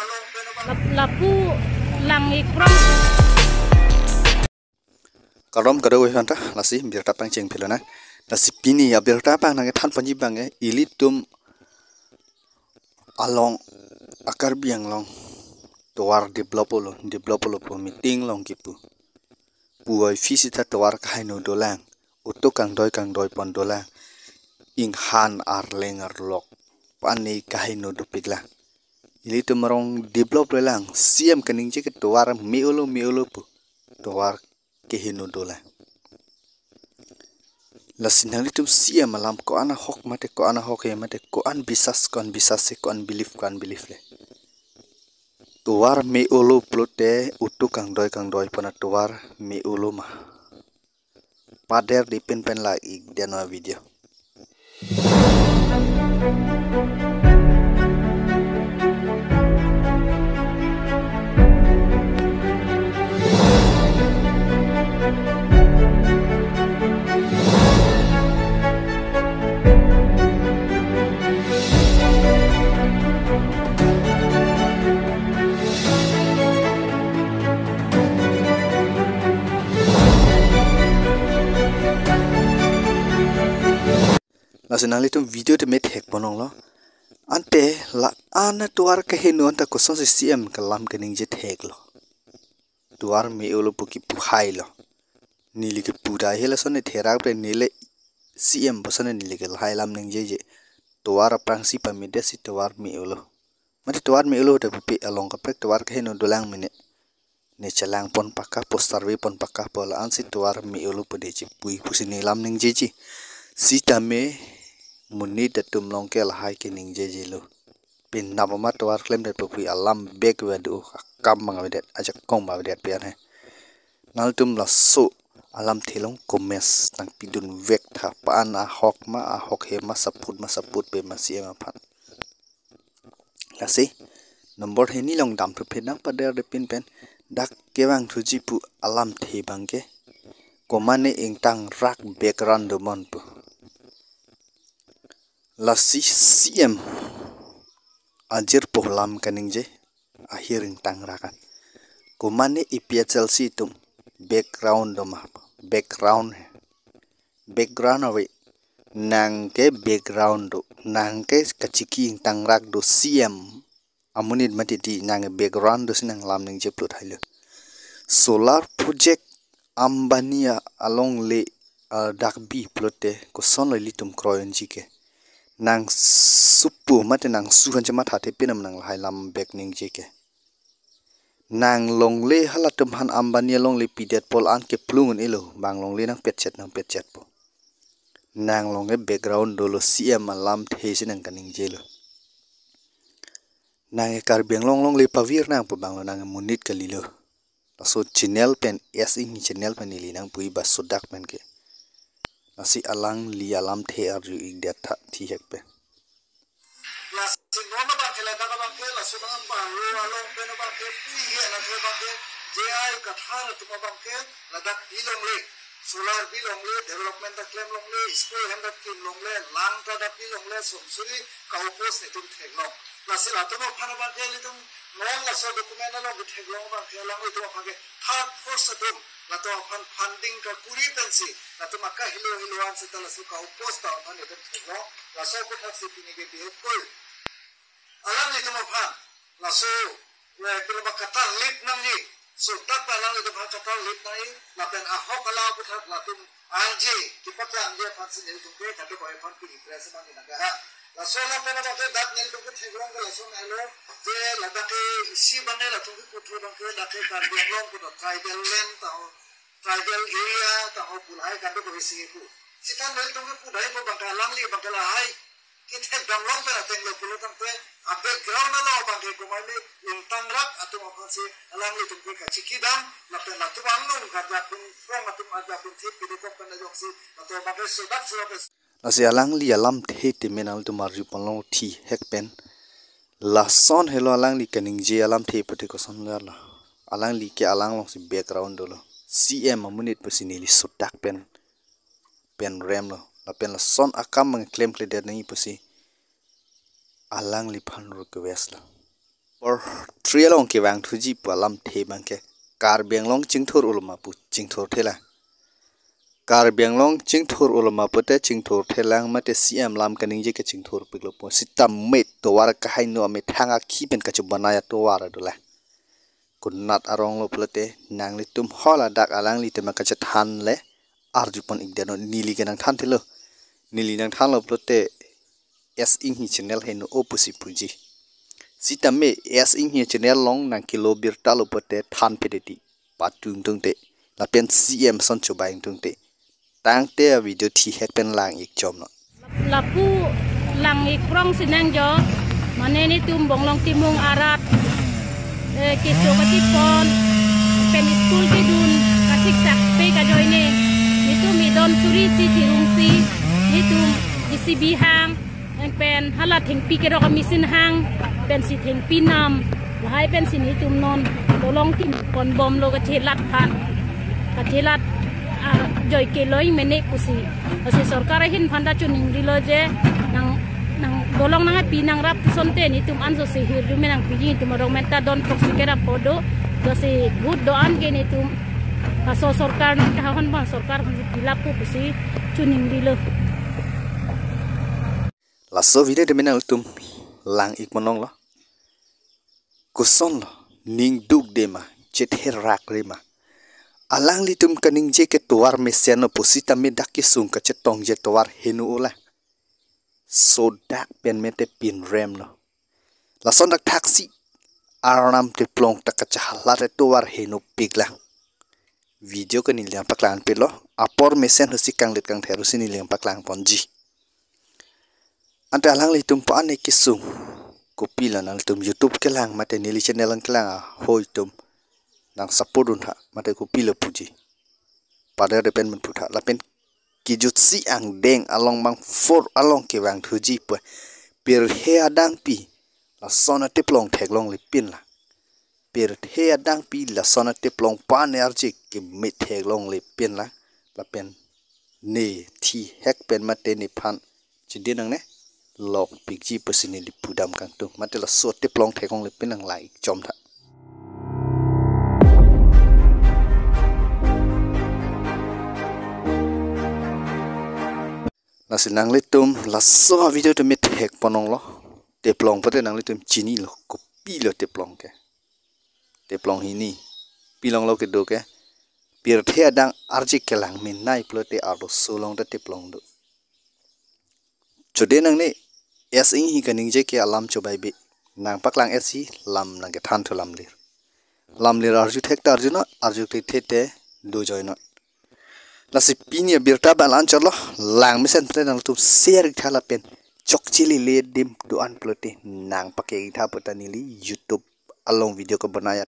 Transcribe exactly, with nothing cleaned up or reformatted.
Lap-, lapu lang-ik prong. Kardom kadokave aphanta, lasi birta pangcheng philona. Lasi pini abirta abang nangkethan ponji abangke, ilitum along a-Karbi Anglong tovar develop-olo, develop-olo pu meeting along kipu. Puvoiphit sita tovar kaheno dolang, utuk kangdoi kangdoi pon dolang, inghan arleng arlok pani kaheno dopiklang. Ilitum arong develop lelang, C M kaningje ke tovar me-olo me-olo pu, tovar keheno dolang. Lasi nanglitum C M alam ko-an ahok mate, ko-an ahok he mate, ko-an bisas, ko-an bisas he, ko-an belief, ko-an belief le. Tovar me-olo pulote utuk kangdoi kangdoi pon atovar me-olo ma? Pader dipin pen la-ik dia non video. Lasi nanglitum video te methek ponlonglo. Ante la-an atovar kaheno anta kosonsi C M ke lam kaningje theklo? Tovar me-olo pu kipu hailo. Neli kipu dai he lason ne therak pen neli C M pu ason neli ke lahai lam ningjeje. Tovar aphrangsi pamedetsi tovar me-olo. Mate tovar me-olo ta pupe, along kaprek tovar kaheno dolang mene. Ne chelang pon pakka, poster ve pon pakka pu la-ansi tovar me-olo pu de chepui pusi ne lam ningjeje. Sitame monit atum along ke lahai keningjejelo. Penap amat tovar klemdet pu pui alam bek avedet, akam abang avedet, ajakong abang avedet pen he. Nanglitum laso alamthe along comments nangpidun vek tha, pa-an ahok ma, ahok he ma, saput ma, saputpe ma C M aphan. Lasi number hini along dam thuphe nang pader dipin pen, dak kevang thuji pu alamthe abangke, komane ingtangrak background do mon pu. Lasi C M ajirpo lam kaningje, ahir ingtangrak an. Komane A P H L C atum background do ma? Background he. Background ave. Nang ke background do. Nang ke kachiki ingtangrak do, C M amonit mati di, nang background dosi nang lam ningje pulo thailo. Solar project Ambani alongle, ah, dak bi pulote kosonlo ilitum kroi unji ke? Nang supu mate nang suhan chematha the pinam nang lahai lam bek ningje ke. Nang longle halatum aphan Ambani alongle pidet pu la-an keplung un-elo, bang longle nangpetchet nangpetchetpo. Nang along ke background dolo, C M alamthe si nang kaningjelo. Nang ke Karbi Anglong alongle pavir nangpo, banglo nang ke monit kalilo. Laso channel pen, S I channel pen neli nangpui ba sodak pen ke. Lasi alangli alamthe arju-ik det tha thihek pen. Lasi non abangke ladak abangke, laso nang paro along pen abangke, pi ye na the abangke, J I Kathar atum abangke, ladak bi longle, solar bi longle, development ta klem longle, school hem ta kim longle, lang ta dak bi longle, sumsuri ka-oppose netum theklong. Lasi latum aphan abangke ilitum non laso document along ketheklong abangke, alanglitum aphan ke third force atum latum aphan funding kakuri pensi, latum akahelo helo an seta laso ka-oppose ta aphan netum theklong. Laso aputhak si pini ke bihek koi. Alanglitum aphan laso, eh, pilo ba katar lip nangji. So dak pa alanglitum aphan katar lip nangji. Lapen ahok ala aputhak latum arje kepaklang ji aphan si nelitum ke kadokave aphan pini press abang ke nang kahang. Laso alam pen abangke dak nelitum ke theklong ke lason helo, je ladak ke isi abang ke latum ke kuthu abangke dak ke Karbi Anglong kuda tribal land ta ho, tribal area ta ho pu lahai kadokave si pu. Seta nelitum ke kudai pu abangke alangli abangke lahai kethek damlong pen ateng lo pulo tangte, a-background along abangke komane ingtangrak atum aphan si alanglitum ke kachiki dam, lapen latum angno kajapun from atum ajapun thip pidekok pen ajoksi latum abangke sodak sodak. Lasi alangli alamthe tame nangtum arju ponlong thihek pen. Lason helo alangli kaningje alamthe pute koson lo la. Alangli ke alang alongsi background dolo. C M amonit pusi neli sodak pen pen remlo. Lapen lason akam abang klemkledet nangji pusi alangliphan request lo. Por three along kevang thuji pu alamthe abangke Karbi Anglong chingthur uloma pu chingthurthe lang. Karbi Anglong chingthur uloma pute chingthurthelang mate C M lam kaningje ke chingthurpiklo pu. Sitame tovar kaheno amethang akhi pen kachobanai atovar dolang. Konat arong lo pulote nanglitum hol adak alanglitum kachethan le arjupon-ikdetnon, neli ke nangthanthelo. Neli nangthanlo pulote S Inghi channel heno-o pusi puji. Sitame S Inghi channel along nangkelo birta lo pulote thanphe titi, patu ingtungte, lapen C M ason chobai ingtungte. Tangte avideo thihek pen lang-ik chomnon. Lapu lang-ik prong sinang jo, mane netum Bonglong Timung arat, eh, keso kachipon, pen school kedun, kasiksak pe kajoine, netum idon suri si thirung si, netum J C B hang, en pen hala thengpi kerok a-machine hang, pensi thengpi nam, lahai pensi netum non dolong tim ponbomlo kachelat aphan. Kachelat, ah, joi keloi mene pusi. Lasi sorkar ahin aphanta choningrilo je nang, nang dolong nangpi nangrap asonte netum anso si hirjume nangpiji, netum arong menta don proksi kerap podo. Lasi vote do-an ke netum laso sorkar nangkahon abang sorkar aphansi pilappo pusi choningrilo. Laso video tame nangtum lang-ik ponlonglo. Kosonlo, ning dukde ma, chetherak re ma? Alanglitum kaningje ke tovar mesenlo pu sitame dak kesung kachetongje tovar heno-o lang. Sodak pen mete pinremlo. Lason dak thaksi arnam teplong ta kachahalat atovar henopik lang. Video ke neli nangpaklangpiklo, apor mesen husi kanglit kangther husi neli nangpaklangponji. Ante alanglitum pa-an ne kesung, kopilo nangtum YouTube kelang mate neli channel nangkelang ahoi atum nang support untha mate kopilo puji. Pada depen men putha lapen kijutsi angdeng along bang four along kevang thuji pu pirthe adangpi lason ateplong theklongle pin lang. Pirthe adangpi lason ateplong pa-an arje keme theklongle pin lang. Lapen ne thihek pen mate nephan chidi nangne lokpikji pusi neli pudam kangtung. Mate laso ateplong theklongle pin lang, lang-ik chomtha. Lasi nanglitum laso avideo tame thek ponlonglo. Teplong pute nanglitum chinilo, kopilo teplong ke. Teplong hini. Pilonglo kedo ke. Pirthe adang arje kelang menei pulote arloso along ta teplong do. Chode nangne S Inghi kaningje ke alam chobaibe. Nangpaklang esi lam nangkethan thu lamlir. Lamlir arju thek ta arjunon, arju thekthe te dojoinon. Lasi pini abirta abang la-an chotlo, lang mesen pute nangtum share-iktha lapen chokche lele adim do-an pulote nangpake-iktha puta neli YouTube along video kebonai